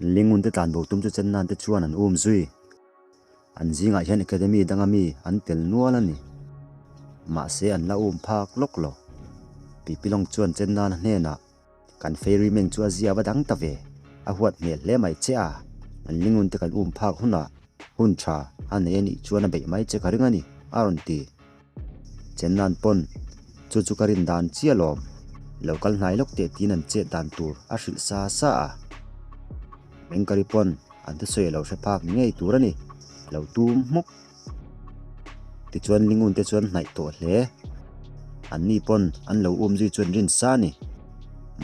Lingun te tlanbo tum chu chen nan te chuan an um zui. An zingah hian academy danga mi an tel nual a ni. Mahse an la um phak lawk lo. Pipilong chuan chen nan a hnenah, Kan fairy meng chu a zia va dang ta ve, a huat hmel hle mai che a, an lingun te kan um phak hunah hun tha a nei a nih chuan a beih mai che ka ring a ni, a rawn ti. Chen nan pawn chu chu ka rin dan chiah lawm, lo kal hnai lawk teh tiin an chet dan tur a hrilh sa sa a. Mengkari pawn an thusawi a lo hre phak ngei tur a ni, a lo tum hmuk. Tichuan Lingun te chuan hnaih tawh hle. An ni pawn an lo um zui chuan rin sa a ni.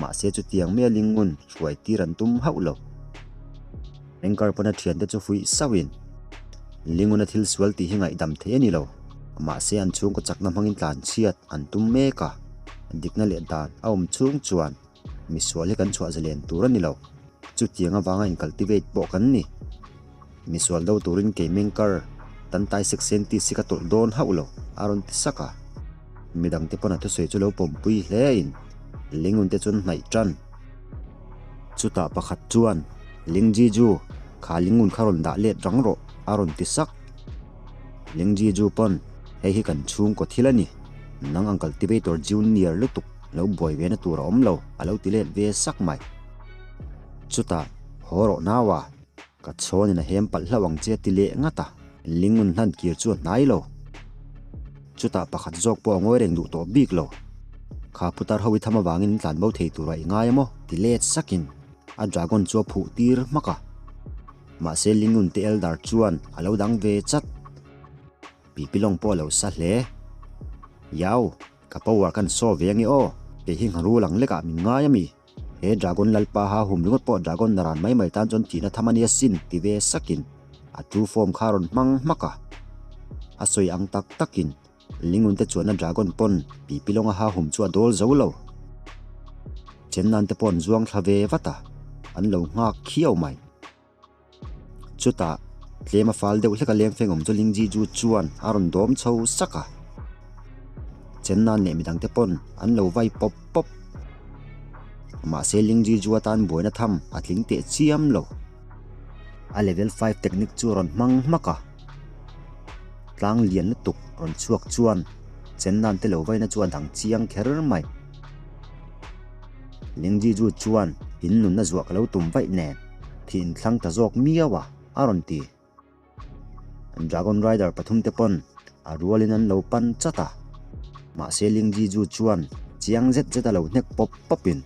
Mahse chutiang maia Lingun hruai tir an tum hauh lo. Mengkar pawn a thiante chu fuih sauhin Linguna thil sual tih hi ngaihdam theih a ni lo. Mahse an chhungkaw chakna hmangin tlan chhiat an tum mek a, dikna leh dan a awm chhung chuan misual hi kan chhuah zalen tur a ni lo. Chutiang avanga in cultivate pawh kan ni. Misual do turin kei Mengkar tan tai sek sen tih si ka tawlh dawn hauh lo, a rawn ti sak a. Midangte pawn a thusawi chu lo pawmpui hle in Lingun te chuan hnaih tan. Chutah pakhat chuan, Lingjiju, kha Lingun kha rawn dah let rang rawh, a rawn ti sak. Lingjiju pawn, Hei hi kan chhungkaw thil a ni. Nang ang cultivator junior lutuk lo buai ve na tur a awm lo, a lo ti let ve sak mai. Chutah, Haw rawh naua, ka chhawnin a hem palh hlauh ang che ti leh ngat a, Lingun hlan kir chu a hnai lo. Chutah pakhat zawk pawh a ngawi reng duh tawh bik lo. Kha putar ho i tham avangin tlan bo thei tura i ngai a maw? ti let sakin a dragon chu a phuh tir hmak a. Mahse Lingun te Eldar chuan a lo dang ve chat. Pipilawng pawh a lo sa hle. Yau, ka power kan saw ve ange aw, kei hi ngharul ang lekah min ngai a mi? He Dragon Lalpa ha hum ringawt pawh Dragon naran mai mai tan chuan thihna tham a nia sin ti ve sakin a true form kha a rawn hmang hmak a. A sawi ang tak takin Lingun te chuanna Dragon pawn Pipilawnga ha hum chu a dawl zo lo. Chen nan te pawh an zuang thla ve vat a, an lo nghak khiau mai. Chutah, tlem a fal deuh hlek a leng feng awm chu Lingji Ju chuan a rawn dawm chho sak a. Chen nan leh midangte pawn an lo vai pawp pawp. Mahse Lingji Ju atan buaina tham a tling teh chiam lo. A level five technique chu a rawn hmang hmak a. Tlang lian lutuk rawn chhuak chuan Chen nan te lo vaina chu a dang chiang kher mai. Lingji Ju chuan in nunna zuah ka lo tum vaih nen. Thih in thlang ta zawk miau a, a rawn ti. Dragon Rider pathum te pawn a rualin an lo pan chat a. Mahse Lingji Ju chuan chiang zet zet a lo hnek pawp pawpin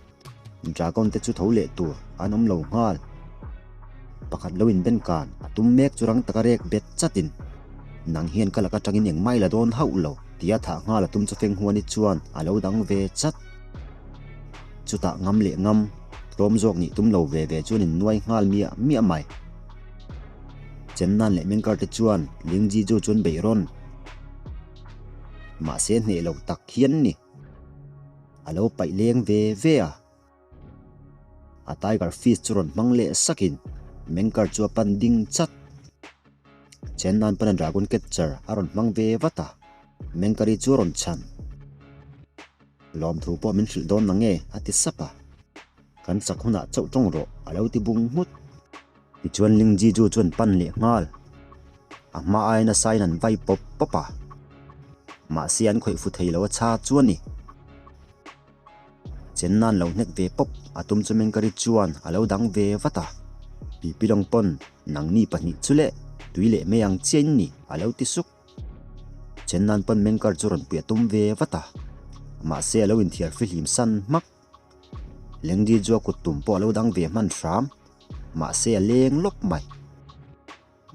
Dragon te chu tho leh tur an awm lo nghal. Pakhat lo inben kan a tum mek chu rang taka rek bet chatin Nang hian ka lak atangin engmah i la dawn hauh lo tia thah nghal a tum chu Feng Huani chuan a lo dang ve chat. Chutah ngam leh ngam, tlawm zawk nih tum lo ve ve chuan in nuai nghal miah miah mai. Chennan leh Mengkar te chuan Lingji chu chuan beih rawn. Mahse hneh lo tak hian ni. A lo paih leng ve ve a. A tiger fist chu rawn hmang leh sakin Mengkar chu a pan ding chat. Chennan pawn a dragon catcher a rawn hmang ve vat a, Mengkari chu a rawn chhan. Lawmthu pawh min hrilh dawn na nge? a ti sap a. Kan chak hunah chauh tawng rawh a lo ti bung nghut. Tichuan Lingji chu chuan pan leh nghal. A hma aiin a sain an vai pawp pawp a. Mahse an khawih fu thei lo a chha chu a ni. Chen nan lo hnek ve pawp a tum chu Mengkari chuan a lo dang ve vat a. Pipilawng pawn nangni pahnih chu leh tui leh mai ang chiah in ni a lo ti suk. Chen nan pawn Mengkar chu rawn pui a tum ve vat a, mahse a lo inthiar fihlim san hmak. Lengdi chu a kut tum pawh a lo dang ve hman hram, mahse a leng lawk mai.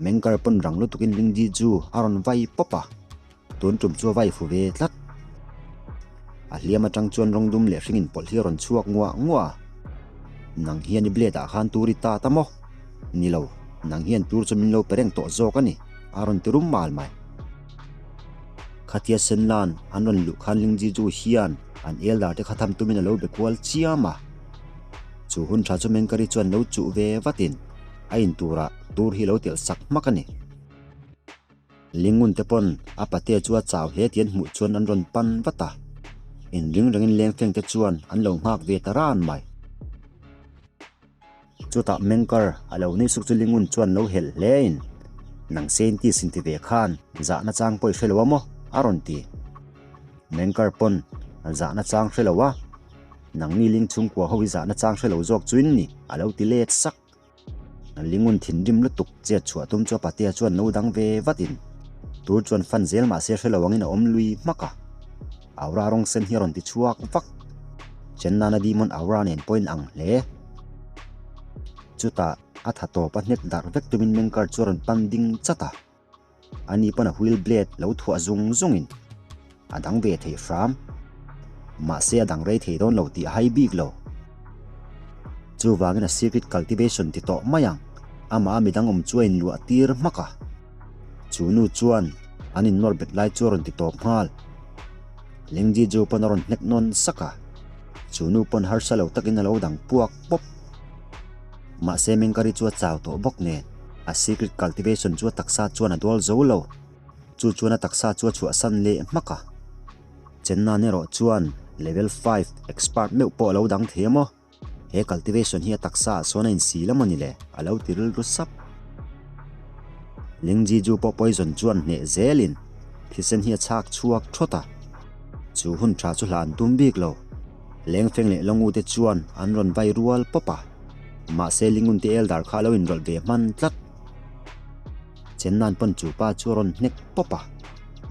Mengkar pawn rang lutukin Lingdi chu a rawn vai pawp a, tun tum chu a vai fu ve tlat. A hliam atang chuan rawng dum leh hring inpawlh hi a rawn chhuak nguah nguah a, Nang hian i blade ah khan tur i ta ta maw? Ni lo, nang hian tur chu min lo pe reng tawh zawk a ni, a rawn ti rum mal mai. Khatia Senlan an rawn luh khan Lingji chu hian an eldar te kha tham tumin a lo be kual chiam a. Chu hun tha chu Mengkari chuan lo chuh ve vatin a in turah tur hi lo telh sak hmak a ni. Lingun te pawn a pate chu a chau hle tih an hmuh chuan an rawn pan vat a, inring rengin lengfeng te chuan an lo nghak ve ta ran mai. Chutah Mengkar a lo nui suk chu Lingun chuan lo helh hle in, Nang scientist inti ve khan zahna chang pawh i hre lo a maw? a rawn ti. Mengkar pawn zahna chang hre lo a, Nangni ling chhungkua ho hi zahna chang hre lo zawk chu in ni, a lo ti let sak. Lingun thinrim lutuk chet chhuah tum chu a patea chuan lo dang ve vat in tur chuan fan zel mahse hre lo angin a awm lui hmak a. Aura rawng sen hi a rawn ti chhuak vak. Chennana Demon Aura nen pawh in ang hle. Chutah a tha tawp a hnek darh vek tumin Mengkar chu a rawn pan ding chat a. Ani pawn a wheel blade lo thuah zung zungin a dang ve thei hram. Mahse a dang rei thei dawn lo tih a hai bik lo. Chuvangin a secret cultivation ti tawh mai ang. Amah a midang awm chu a inluah tir hmak a. Chu nu chuan an innawr bet lai chu a rawn ti tawp nghal. Lengji Ju pawn a rawn hnek nawn sak a. Chu nu pawn harsa lo takin a lo dang puak pawp. Mahse Mengkari chu a chau tawh bawk nen a secret cultivation chu a taksa chuan a dual zo lo. Chu chuan a taksa chu a chhuahsan leh hmak a. Chennan erawh chuan level five expert meuh pawh a lo dang thei a maw? He cultivation hi a taksa ah sawn a insi la maw ni le? A lo ti rilru sap. Lingji Ju pawh poison chuan hneh zelin thisen hi a chhak chhuak thawt a. Chu hun tha chu hla an tum bik lo. Lengfeng leh Longute chuan an rawn vai rual pawp a, mahse Lingunte Eldar kha a lo inrawlh ve hman tlat. Chennan pawn chu pa chu a rawn hnek pawp a,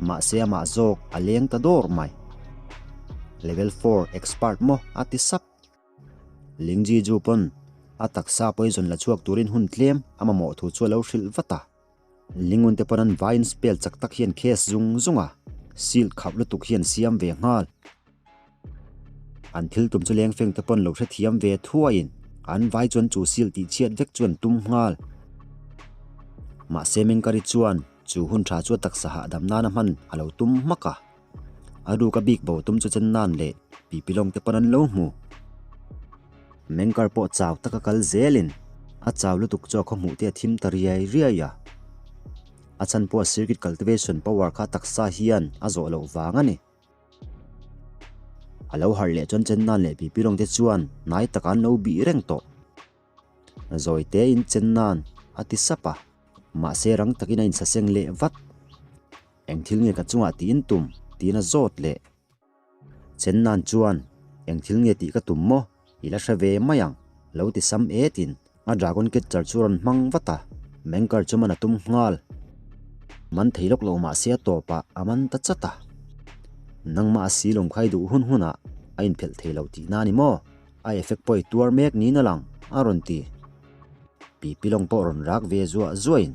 mahse amah zawk a leng ta dawr mai. Level four expert maw a ti sap. Lingji Ju pawn a taksa poison la chhuak turin hun tlem a mamawh thu chu a lo hrilh vat a. Lingun te pawn an vaiin spell chak tak hian case zung zung a, seal khauh lutuk hian siam ve nghal. An thil tum chu lengfeng te pawn lo hrethiam ve thuaiin an vai chuan chu seal tih chhiat vek chu an tum nghal. Mahse Mengkari chuan chu hun tha chu a taksa hahdam nana hman a lo tum hmak a. A ruk a bik bo tum chu chen nan leh Pipilawng te pawn an lo hmu. Mengkar pawh chau taka kal zelin a chau lutuk chu a khaw hmuh te a thim ta riai riai a. A chhan pawh a circuit cultivation power kha taksa hian a zawh loh vang a ni. A lo harh leh chuan chen nan leh Pipilawng te chuan hnai takah an lo bih reng tawh. Zawi tein chen nan a ti sap a, mahse rang takin a insaseng leh vat. Eng thil nge ka chungah tiin tum? tiin a zawt leh. Chen nan chuan, Eng thil nge tih ka tum maw? I la hre ve mai ang, lo ti sam etin a dragon catcher chu a rawn hmang vat a, Mengkar chu man a tum nghal. Man thei lawk lo mahse a tawpah a man ta chat a. Nangmah a silawm khai duh hun hunah a inphelh thei lo tihna a ni maw? A effect pawh i tuar mek niin a lang, a rawn ti. Pipilawng pawh rawn rak ve zuah zuahin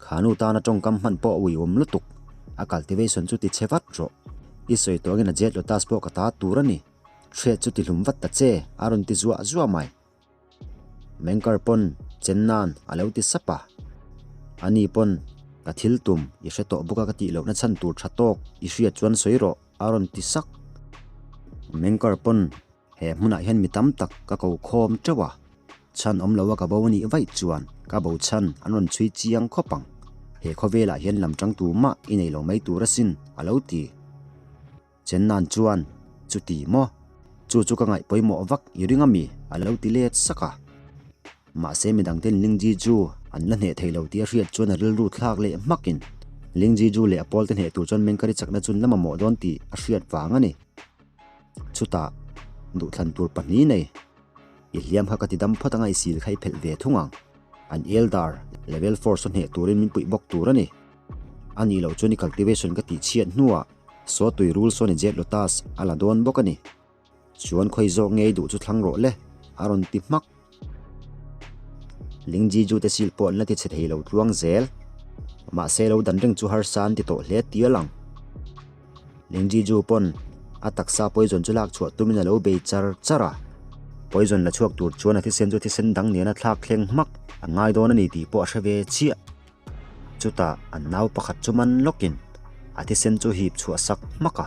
Khanu tana tawngkam hman pawh a uiawm lutuk, a cultivation chu ti chhe vat rawh. I sawi tawh angin a jet lotus pawh ka ta tur a ni. Threat chu ti hlum vat ta che, a rawn ti zuah zuah mai. Mengkar pawn chen nan a lo ti sap a. Ani pawn ka thil tum i hre tawh bawk a ka tih lohna chhan tur tha tawk i hriat chuan sawi rawh, a rawn ti sak. Mengkar pawn He hmunah hian mi tam tak ka ko khawm teuh a, chhan awm loa ka bo anih vaih chuan ka bo chhan an rawn chhui chiang khawp ang. He khawvelah hian lam tang tu mah i nei lo mai tur asin, a lo ti. Chennan chuan, Chuti maw? Chu chu ka ngaih pawimawh vak i ring ami? a lo ti let sak a. Mahse midangten Lingji chu an la hneh thei lo tih a hriat chuan a rilru thlak leh hmakin Lingji chu leh a pawlte hneh tur chuan Mengkari chakna chu an la mamawh dawn tih a hriat vang a ni. Chutah, duhthlan tur pahnih nei. I hliam kha ka ti dam phawt anga i sil kha i phelh ve thung ang. An Eldar, level four saw hneh turin min puih bawk tur a ni. A nih loh chuan i cultivation ka tih chhiat hnuah saw tui rul sawn i jet lotus a la dawn bawk a ni. Chuan khawi zawk ngei duh chu thlang rawh le, a rawn ti hmak. Lingji ju te sil pawh an la ti chhe thei lo tluang zel. Mahse lo dan reng chu harsa an ti tawh hle tial ang. Lingji ju pawn a taksa poison chu lak chhuah tumin a lo bei char char a. Poison la chhuak tur chuan a thisen chu thisen dang nena thlak thleng hmak a ngai dawn a ni tih pawh a hre ve chiah. Chutah an nau pakhat chu man lawkin a thisen chu hip chhuah sak hmak a.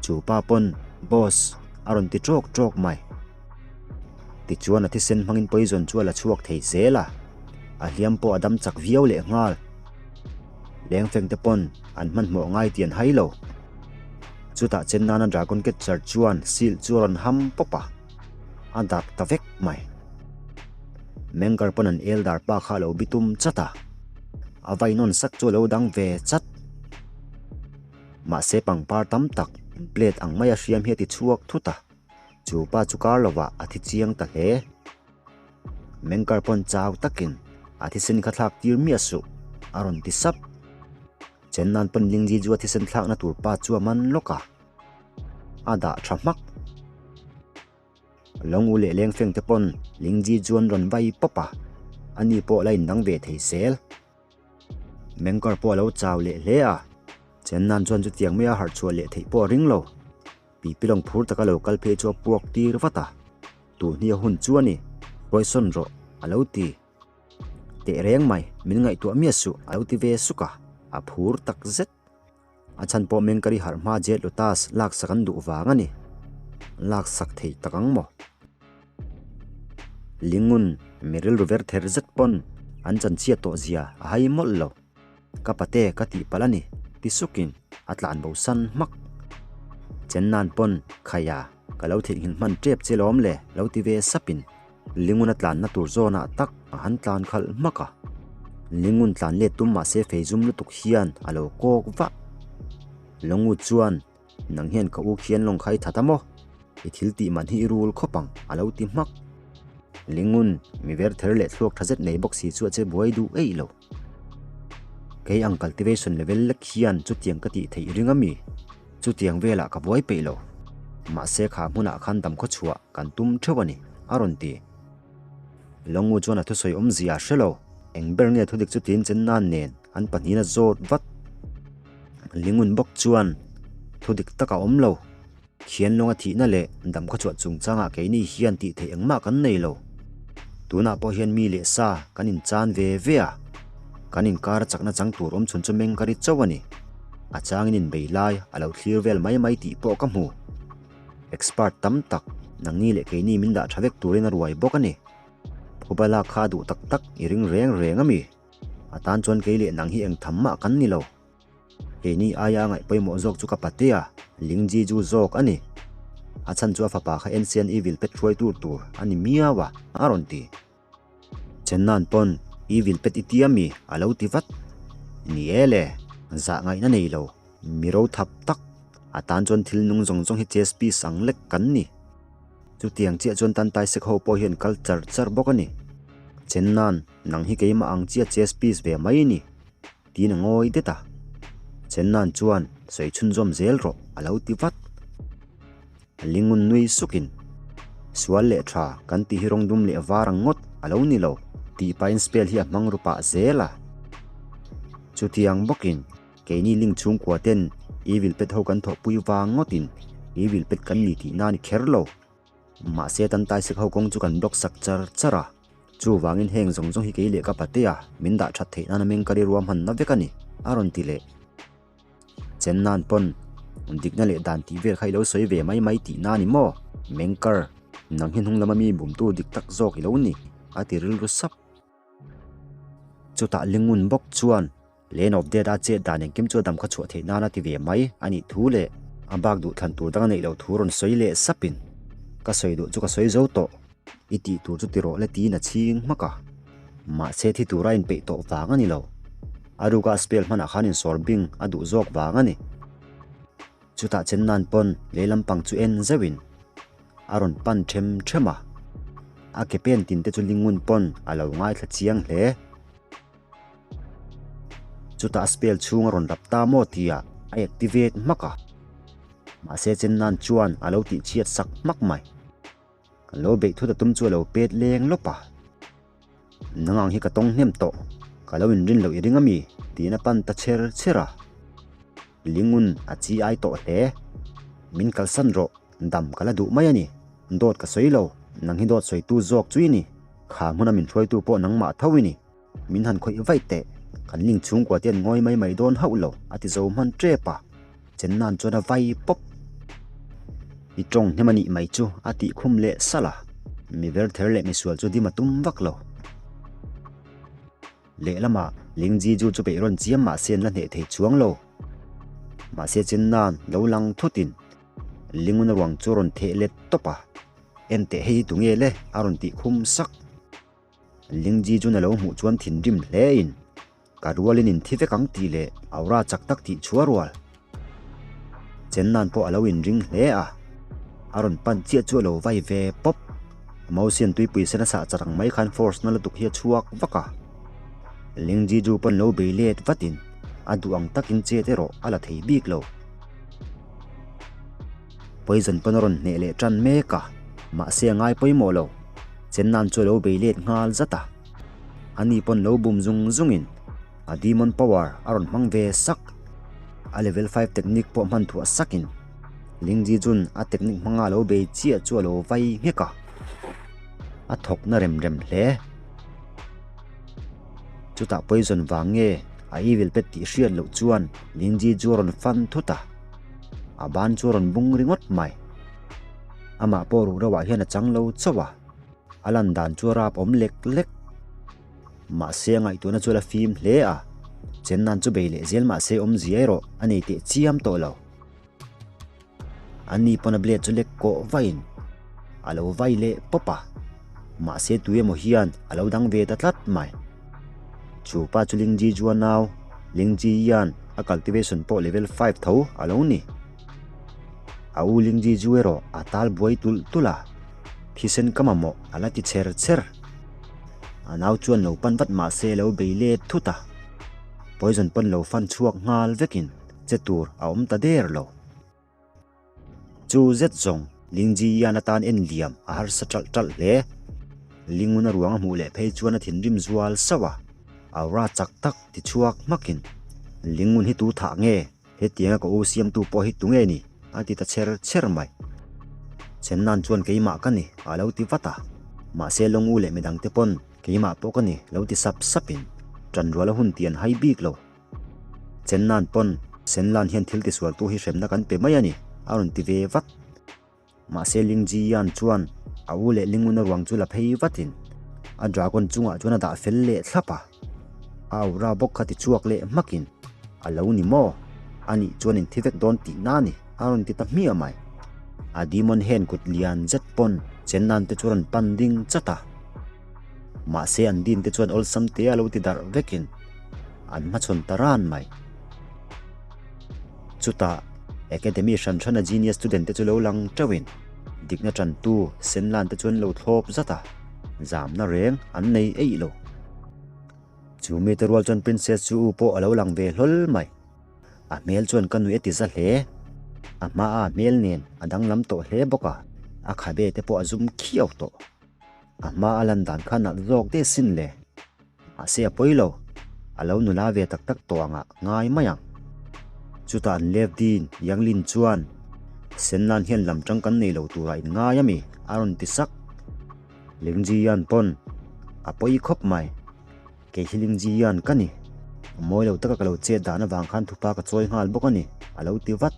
Chu pa pawn, Boss, a rawn ti tawk tawk mai. Tichuan a thisen hmangin poison chu a la chhuak thei zel a, a hliam pawh a dam chak viau leh nghal. Lengfeng te pawn an hmanhmawh ngai tih an hai lo. Chutah chen nana Dragon Catcher chuan seal chu a rawn ham pawp a, a darh ta vek mai. Mengkar pawn an eldar pa kha a lo bitum chat a, a vai nawn sak chu a lo dang ve chat. Mahse pangpar tam tak plate ang maia hriam hi a ti chhuak thut a, chu pa chu kar lovah a thi chiang ta hle. Mengkar pawn chau takin a thisen kha thlak tir miah suh a rawn ti sap. Chennan pawn Lingji chu a thisen thlakna tur pa chu a man lawk a, a dah tha hmak. Lawng u leh leng feng te pawn Lingji chu an rawn vai pawp a, ani pawh la indang ve thei zel. Mengkar pawh a lo chau leh hle a, Chennan chuan chutiang maia harh chhuah leh theih pawh a ring lo. Pipilawng phur taka lo kal phei chu a puak tir vat a, Tuhni a hun chu a ni, Poison rawh a lo ti. Teh reng mai, min ngaihtuah miah suh a lo ti ve suk a, a phur tak zet. A chhan pawh Mengkari harh hma Jet Lotus laksak an duh vang a ni. Laksak thei tak ang maw? Lingun, mi rilru ver ther zet pawn an chanchhiat tawh zia a hai mawlh lo. Ka pate ka tih palh a ni, ti sukin a tlan bo san hmak. Chennan pawn Khaia ka lo theihnghilh hman tep che lawm le lo ti ve sapin Lingun a tlanna tur zawnah tak a han tlan khalh hmak a. Lingun tlan let tum mahse fei zum lutuk hian a lo kawk vah. Longu chuan, Nang hian ka u khian lawng kha i that a maw? I thil tih man hi i rul khawp ang, a lo ti hmak. Lingun, mi ver ther leh thluak tha zet nei bawk si chu a che buai duh eih lo. Kei ang cultivation level lek hian chutiang ka tih theih ring a mi? Chutiang velah ka buai peih lo. Mahse kha hmunah khan damkhaw chhuah kan tum theuh a ni, a rawn ti. Longu chuan a thusawi awmzia a hre lo. Eng ber nge thudik chu tiin chen nan nen an pahnihin a zawt vat. Lingun bawk chuan thudik tak a awm lo. Khian lawnga thihna leh damkhaw chhuah chungchangah keini hian tih theih engmah kan nei lo. Tunah pawh hian mi leh sa kan inchan ve ve a, kan inkar a chakna chang tur awm chhun chu Mengkari chauh a ni. A changin inbei lai a lo thlir vel mai mai tih pawh ka hmu. Expert tam tak, nangni leh keini min dah tha vek turin a ruai bawk a ni. Phubala kha duh tak tak i ring reng reng a mi? A tan chuan kei leh nang hi eng tham mah kan ni lo. Keini aia ngaih pawimawh zawk chu ka patea, Ling Jiju zawk a ni. A chhan chu a fapa kha Ancient Evil pet hruai tur tur a ni miau a, a rawn ti. Chennan pawn Evil pet i tia mi? a lo ti vat. Ni e le, zah ngaihna nei lo, mi ro thap tak. A tan chuan thil nung zawng zawng hi chess piece ang lek kan ni. Chutiang chiah chuan tan tai sek ho pawh hian kal char char bawk a ni. Chennan, nang hi keimah ang chiah chess piece ve mai ni. Tiin a ngawi det a. Chennan chuan sawi chhunzawm zel rawh a lo ti vat. A lingun nui sukin, Sual leh tha kan tih hi rawng dum leh var ang ngawt a lo ni lo tih pahin spell hi a hmang ru pah zel a. Chutiang bawkin keini ling chhungkua ten evil pet ho kan thawhpui vang ngawtin evil pet kan ni tihna a ni kher lo. Mahse tan taisek ho kawng chu kan block sak char char a, chuvangin heng zawng zawng hi kei leh ka patea min dah that theih nana meng ka ri ruahmanna vek a ni, a rawn ti leh. Chen nan pawn dikna leh dan tih vel kha i lo sawi ve mai mai tihna a ni maw? Mengkar, nang hi hnung lama mi bumtu dik tak zawk i lo ni, a ti rilru sap. Chutah Lingun bawk chuan Lane of Death a chet dan engkim chu a dam kha chhuah theih nan a ti ve mai a nih thu leh a bak duh thlan tur dang a neih loh thu rawn sawi leh sapin, Ka sawi duh chu ka sawi zo tawh, i tih tur chu ti rawh le tiin a chhing hmak a. Mahse thi tura a inpeih tawh vang a ni lo. A ruka a spell hmanah khan insawr bing a duh zawk vang a ni. Chutah chen nan pawn lei lampang chu en zeuhin a rawn pan them them a. A ke pen tin te chu Lingun pawn a lo ngaithla chiang hle. Chutah a spell chhung a rawn rap ta maw tia a activate hmak a. Mahse chen nan chuan a lo tih chhiat sak hmak mai. Kan lo beih thut a tum chu a lo pet leng lawp a. Nang ang hi ka tawng hnem tawh, ka lo inrin loh i ring a mi? tiin a pan ta chher chher a. Lingun a chi ai tawh hle. Min kalsan rawh, dam ka la duh mai a ni. Dawt ka sawi lo, nang hi dawt sawitu zawk chu i ni. Kha hmuna min hruaitu pawh nangmah tho i ni. Min han khawih vaih teh, kan ling chhungkua te an ngawi mai mai dawn hauh lo, a ti zo hman tep a. Chennan chuan a vai pawp. I tawng hnem a nih mai chu a tih khum leh salh a, mi verther leh misual chu dim a tum vak lo. Lehlamah Lingji-ju chu peih rawn chiam mahse an la hneh thei chuang lo. Mahse Chennan lo lang thutin Linguna ruang chu a rawn theh let tawp a, Enteh hei hi tunge le? a rawn tih khum sak. Lingji chun a lo hmuh chuan thinrim hle in, Ka rualin in thi vek ang tih leh aura chak tak tih chhuah rual. Chennan pawh a lo inring hle a, a rawn pan chiah chu a lo vai ve pawp. Mausian tuipui sen a sah chat ang mai khan force na lutuk hi a chhuak vak a. Lingji chu pawn lo bei let vatin a duh ang takin chet erawh a la thei bik lo. Poison pawn a rawn hneh leh tan mek a, mahse a ngai pawimawh lo. Chennan chu a lo bei let nghal zat a. Ani pawn lo bum zung zungin a demon power a rawn hmang ve sak. A level five technique pawh hman thuah sakin Lingji chun a technique hmanga a lo bei chiah chu a lo vai nghek a, a thawk na rem rem hle. Chutah poison vang nge a evil pet tih hriat loh chuan Lingji chu a rawn fan thut a, a ban chu a rawn bung ringawt mai. Amah pawh ruh reuhah hian a chang lo chauh a. A lan dan chu a rap awm lek lek. Mahse a ngaihtuahna chu a la fim hle a, chen nan chu bei leh zel mahse awmzia erawh a nei teh chiam tawh lo. Ani pawn a blade chu lek kawh vain a lo vai leh pawp a, mahse tu emaw hian a lo dang ve ta tlat mai. Chu pa chu Lingji Jua nau, Lingji Yan a cultivation pawh level five tho a lo ni. A u Lingji Ju erawh a tal buai tulh tulh a. Thisen ka mamawh a la ti chher chher. A nau chuan lo pan vat mah se lo bei let thut a. Poison pawn lo fan chhuak nghal vekin che tur a awm ta der lo. Chu zet zawng Lingji Yan atan en liam a harsa ṭalh ṭalh hle. Linguna ruang a hmuh leh phei chuan a thinrim zual sauh a, aura chak tak ti chhuak hmakin, Lingun hi tu thah nge? Hetianga ka u siamtu pawh hi tunge ni? a ti ta chher chher mai. Chennan chuan keimah ka ni a lo ti vat a, mahse lawng u leh midangte pawn keimah pawh ka ni lo ti sap sapin ṭanrual a hun tih an hai bik lo. Chennan pawn Senlan hian thil tisualtu hi hremna kan pe mai a ni a rawn ti ve vat. Mahse Lingji Yan chuan a u leh Linguna ruang chu la phei vatin a dragon chungah chuan a dah fel leh thlap a. A aura bawk kha ti chhuak leh hmakin a lo ni maw? Anih chuan in thi vek dawn tih na ni a rawn ti ta hmiah mai. A demon hen kut lian zet pawn Chennan te chu rawn pan ding chat a. Mahse an din te chuan awlsam te a lo ti darh vekin an hmachhawn ta ran mai. Chutah Academy hran hrana genius student te chu lo lang teuhin dikna tantu Senlan te chuan lo thlawp zat a, zamna reng an nei eih lo. Chu mite rual chuan Princess chu u pawh a lo lang ve hlawl mai. A hmel chuan ka nuih a ti za hle. A hmaa hmel nen a danglam tawh hle bawk a, a khabe te pawh a zum khiau tawh. A hma a lan dan kha nalh zawk deuh sin le. Mahse a pawi lo, a lo nula ve tak tak tawh angah ngai mai ang. Chutah an left din Yang Lin chuan, Senlan hian lam tang kan nei lo turah in ngai ami? a rawn ti sak. Ling Ji Yan pawn a pawi khawp mai. Kei hi Ling Ji Yan ka ni. A mawi lo taka ka lo chet dan avang khan thupa ka chawi nghal bawk a ni, a lo ti vat.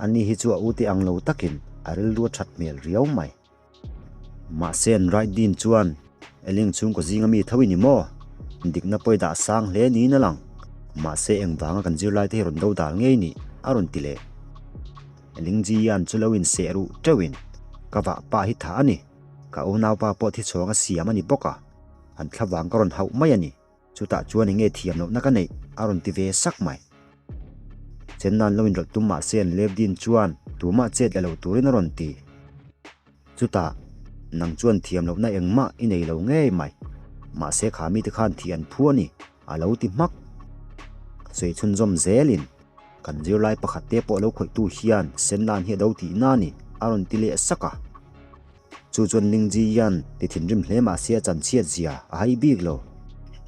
Ani hi chu a ute ang lo takin a rilru a that hmel riau mai. Mahse an right din chuan Eling chhungkaw zinga mi tho i ni maw? Dikna pawh i dah sang hle niin a lang. Mahse engvanga kan zirlai te hi rawn do dal ngei ni? a rawn ti leh. Eling Jian chu lo inseh ruh teuhin, Ka vah pa hi tha a ni. Ka unaupa pawh thichhawng a siam a ni bawk a, an thlavang ka rawn hauh mai a ni. Chutah chuan enge thiam lohna ka neih a rawn ti ve sak mai. Chenna'n lo inrawlh tum mahse an lep din chuan tumah chet la lo turin a rawn ti. Chutah, nang chuan thiam lohna engmah i nei lo ngei mai. Mahse kha mite khan thih an phu a ni, a lo ti hmak. Sawi chhunzawm zelin, kan zirlai pakhat te pawh lo khawihtu hian Senna'n hi a do tihna a ni, a rawn ti leh sak a. Chu chuan Lingji hian ti thinrim hle mahse a chanchhiat zia a hai bik lo.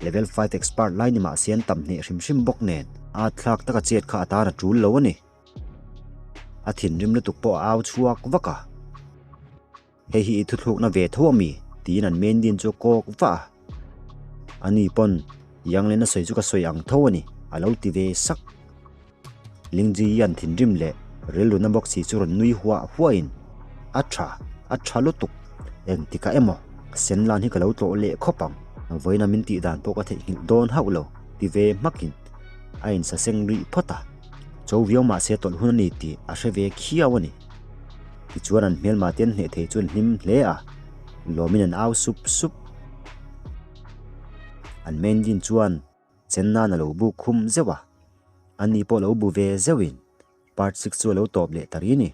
Level five expert lai ni mahse an tam hneh hrim hrim bawk nen a thlak taka chet kha a tan a tul lo a ni. A thinrim lutuk pawh a au chhuak vak a. Hei hi i thuthlukna ve tho a mi? tiin an main din chu a kawk vah a. Ani pawn Yanglena sawi chu ka sawi ang tho a ni a lo ti ve sak. Lingji hian thinrim leh rilruna bawk si chu rawn nui huah huahin, A tha, a tha lutuk. Engtikah emaw Senlan hi ka lo tlawh leh khawp ang. Vawiina min tih dan pawh ka theihnghilh dawn hauh lo, ti ve hmakin a insaseng rih phawt a. Cho viau mahse tawlh hun a ni tih a hre ve khiau a ni. Tichuan an hmelma te an hneh thei chu an hlim hle a, lawmin an au sup sup. An main din chuan Chenna'n a lo buk khum zeuh a, ani pawh lo bu ve zeuhin part six chu a lo tawp leh ta rih a ni.